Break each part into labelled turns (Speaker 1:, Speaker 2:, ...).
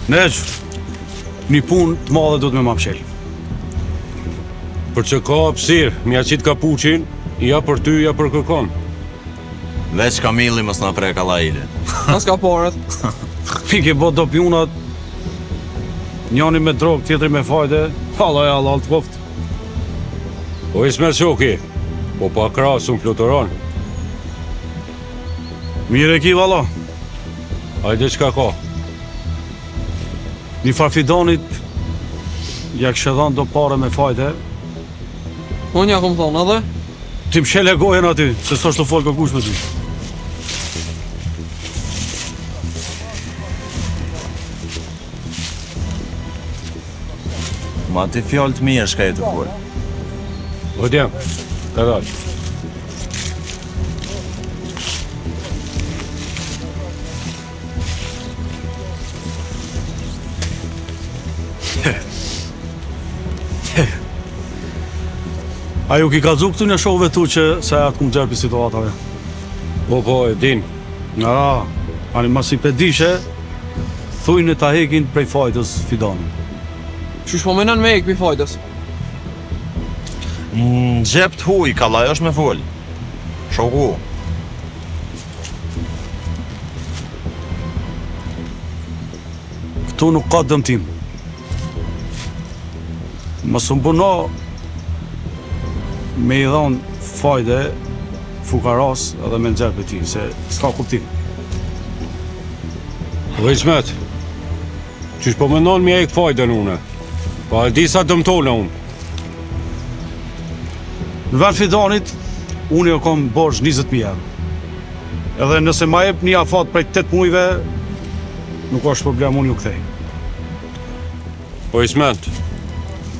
Speaker 1: Nexh, një punë të madhe duhet me ma mshel.
Speaker 2: Për që ka hapësirë, m'ja qit kapuçin, ja për ty, ja për kërkon.
Speaker 3: Veç Kamilli mos na prek allailin.
Speaker 4: Nas ka paret.
Speaker 1: I ke bo do pjunat, njani me drogë, tjetri me fajde, hallall e hallall të koftë.
Speaker 2: O Ismet Shoki, po pa krah s'un fluturon.
Speaker 1: Mirë e ki valla.
Speaker 2: Hajde çka ka.
Speaker 1: Një farë Fidanit ja kishe dhanë do pare me fajde.
Speaker 4: Unë ja kom thonë edhe?
Speaker 1: Ti mshele gojën aty, se s'është tu folë kërkush me ty.
Speaker 3: Ma ti fjalë të mirë shka je tu folë.
Speaker 2: O djem, ka dalë.
Speaker 1: A ju ki kallzu këtu një shokëve tu që se atë kum nxjerr prej situatave?
Speaker 2: Po, po, e din.
Speaker 1: A, ani masi pe dishe, thujnë ta hekin prej fajtës Fidanin.
Speaker 4: Qysh po menon me hek prej fajtës?
Speaker 3: Në xhep të huj, kallaj është me fol. Shoku.
Speaker 1: Këtu nuk ka dëmtim. Mos u mbuno me i dhonë fajde fukaras edhe me nxjerr prej tij, se s'ka kuptim.
Speaker 2: O Ismet, qysh po menon me hek fajden une? Pa e di sa dëmtona unë.
Speaker 1: Në vend Fidanit, unë ju kom borxh 20.000 euro. Edhe nëse ma jep një afat prej 8 mujve, nuk është problem, unë ju kthej.
Speaker 2: O Ismet,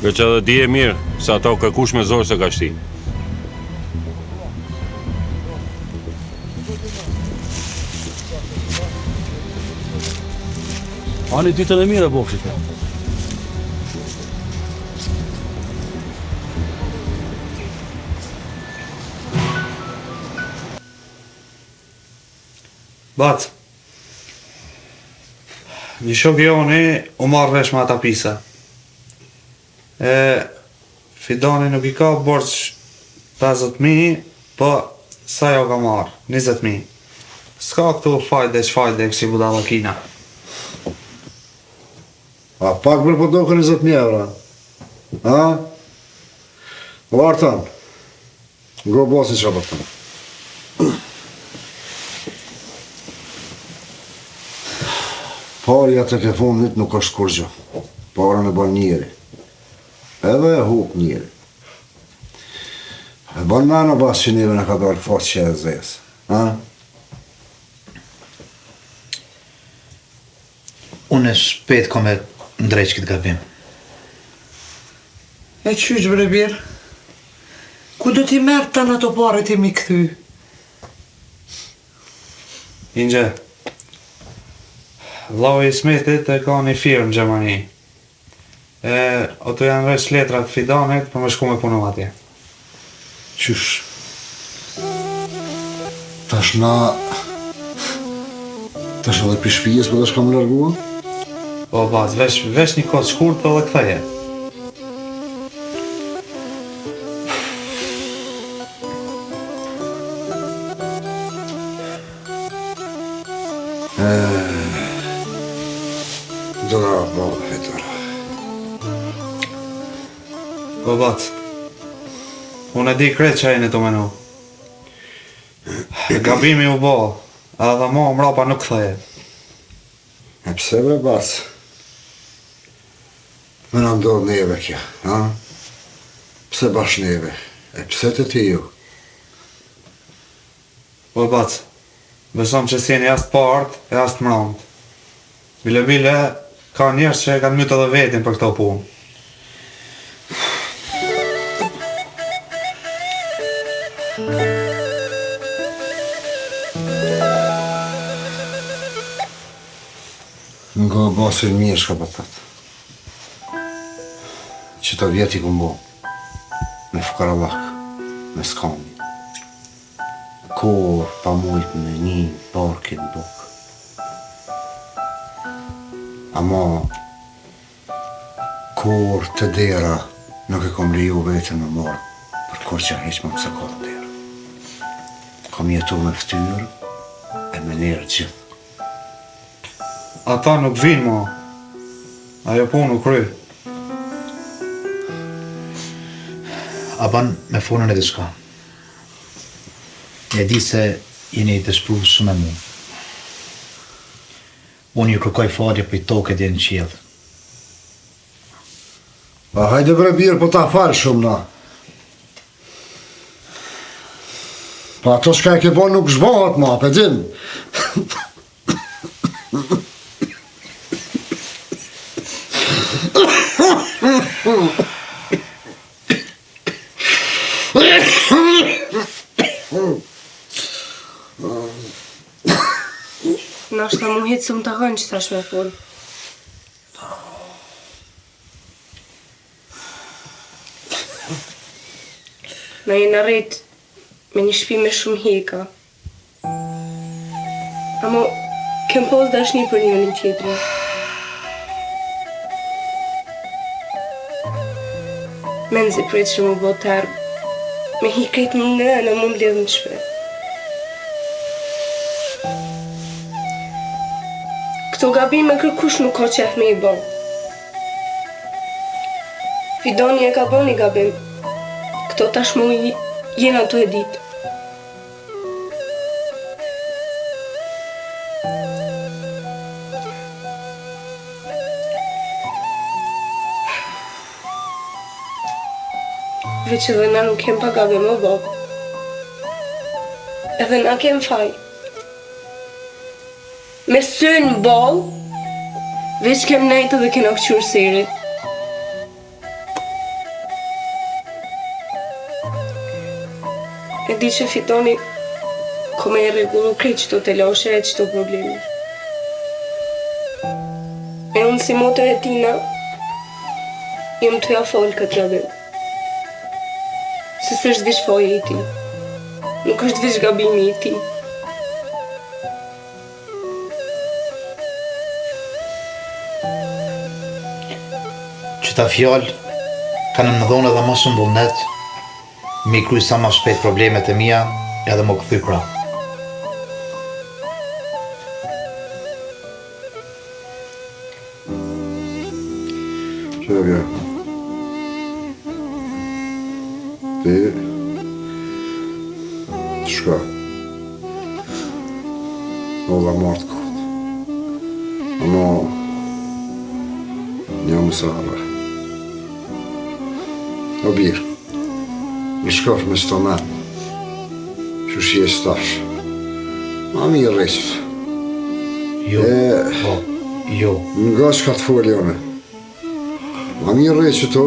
Speaker 2: veç edhe dije mirë, se ato kërkush me zor s'e ka shti.
Speaker 1: Ani ditën e mirë e bofshit.
Speaker 5: Bac. Një shok joni u marrë vesh me ata pisa. E Fidani nuk i ka borxh 50.000, po sa jo ka marrë, 20.000. S'ka këtu fajde çfajde kësi budallakina.
Speaker 6: A pak bre po doken 20.000 euro? A? O Artan, ngo bacin çka po të thonë. Parja tek e fundit nuk është kurgjë. Parën e ban njeri. Edhe e hup njeri. E ban men o bac që neve na ka dalë faqja e zezë. A?
Speaker 7: Unë shpejt kom me ndreq këtë gabim.
Speaker 8: E qysh bre bir? Ku do t'i merr tanë ato pare ti m'i kthy?
Speaker 5: Inxhe, vllau i Ismetit e ka një firmë në Gjermani. E, ato janë veç letrat Fidanit për me shku me punu atje.
Speaker 6: Qysh? Tash na... Tash edhe pi shpijës po dashka m'u largu?
Speaker 5: Po, bac, veç, veç një kohë shkurt edhe kthehet.
Speaker 6: Dora, po, fitore.
Speaker 5: Po, bac, unë e di krejt që jeni tu menu. Gabimi u bo, edhe mo mrapa nuk kthehet.
Speaker 6: E pse bre bac? Me na ndodh neve kjo, ha? Pse bash neve? E pse të ti ju?
Speaker 5: Po bac, besom që s'jeni as të partë e as të mramtë. Bile bile, ka njerëz që e kanë mytë edhe vetin për këto punë.
Speaker 6: Ngo bacin mirë çka po thotë. Qëto vjet i kum bo, me fukarallak, me skamje. Kurrë pa mujt me ni barkin n'bukë. Ama, kurrë te dera nuk e kom leju veten me marrë për kurgja hiç ma pse ka te dera. Kom jetu me ftyrë e me nder gjithë.
Speaker 5: Ata nuk vijnë ma. Ajo punë u kry.
Speaker 7: A ban me fol unë diçka? E di se jeni dëshpru shumë me mu. Unë ju kërkoj falje prej toke deri në qiell.
Speaker 6: A hajde bre bir, po ta falshëm na. Po ato çka e ke bo nuk zhbohet ma, pe din.
Speaker 9: Nashta mu hiç s'më takon që tash me fol. Na jena rrit me një shpi me shumë hjeka. Amo, kem pas dashni për njërin tjetrin. Menzi pritshim m'u bo terr, me hi krejt në në m'u mbledh në shpi. Këto gabime kërkush nuk ka qef me i bo. Fidani e ka bo një gabim. Këto tashmë jena tu e ditë. Veç edhe na nuk jem pa gabim o babë. Edhe na kem faj. Me sy në ballë, veç kem nejtë dhe kena këqyrë syrit. E di që Fidani ka me e rregullu krejt qëto telashe e qëto probleme. E unë si motër e tina, jam tu ja falë këtë gabim. Se s'është veç faji i tij. Nuk është veç gabimi i tij.
Speaker 7: Qëta fjalë kanë më dhonë edhe ma shumë vullnet me i kry sa ma shpejt problemet e mia edhe m'u kthy prapë.
Speaker 6: Që vjen? Ti... Shka? Olla marrë të koftë. Ama... Një më sa harre. O bir, në shkof me qëto men, qysh je tash. Ma mirë rri qitu.
Speaker 7: Jo, e, po, jo.
Speaker 6: Nga çka të foli unë. Ma mirë rri qitu,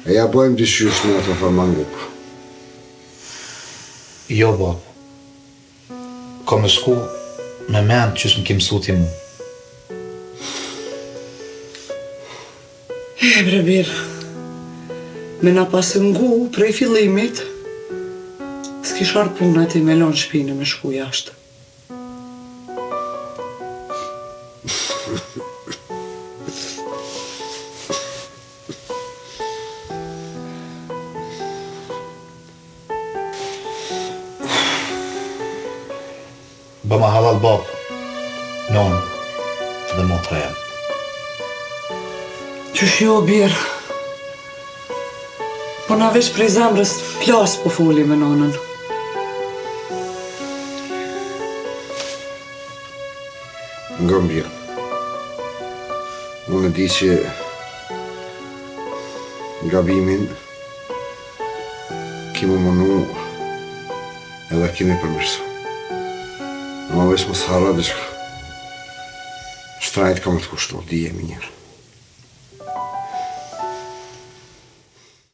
Speaker 6: e ja bëjmë diqysh me ato farë mangup.
Speaker 7: Jo, babë. Kom me shku me mend qysh më ke mësu ti mu.
Speaker 8: E bre bir, me na pasë ngu prej fillimit, s'kish ardhë puna ti me lonë shpinë e me shku jashtë.
Speaker 7: Bëma hallall babë, nonë dhe motra jem.
Speaker 8: Qysh jo bir? Po na veç prej zemrës plas po foli me nonën.
Speaker 6: Ngom bir. Unë e di që gabimin ki me munu edhe ki me përmirësu. Ama veç mos harro diçka. Shtrajt ka me të kushtu, dije mirë.